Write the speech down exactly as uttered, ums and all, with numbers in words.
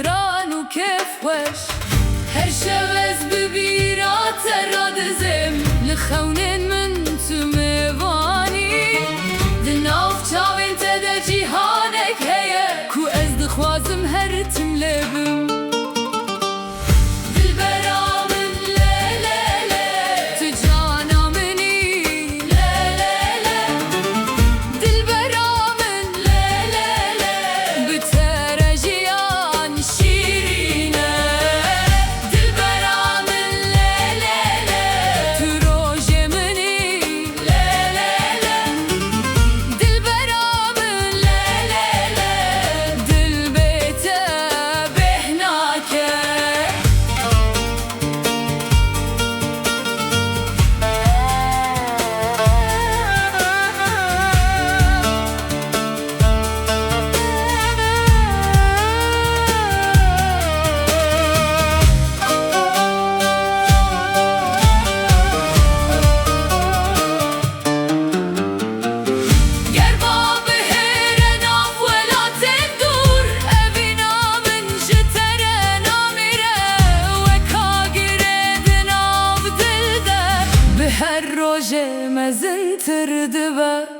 Ran û kêfxweş. Her şev ez bi bîra te radizêm. Li xewnên min tu mêvanî. Di nav çavên te de cîhanek heye ku ez dixwazim her tim lê bim. Dilbera min lê lê lê. Tu cana min î lê lê lê. Dilbera min lê lê lê. Bi te re jiyan şîrîn e. Dilbera min lê lê lê. Tu rojê min î lê lê lê. Dilbera min lê lê lê. Dil bê te bêh nake. Ger ba bihêre nav welatên dûr, evîna min ji te re namîre. Wek agirê di nav dil de, bi her rojê mezintir dibe.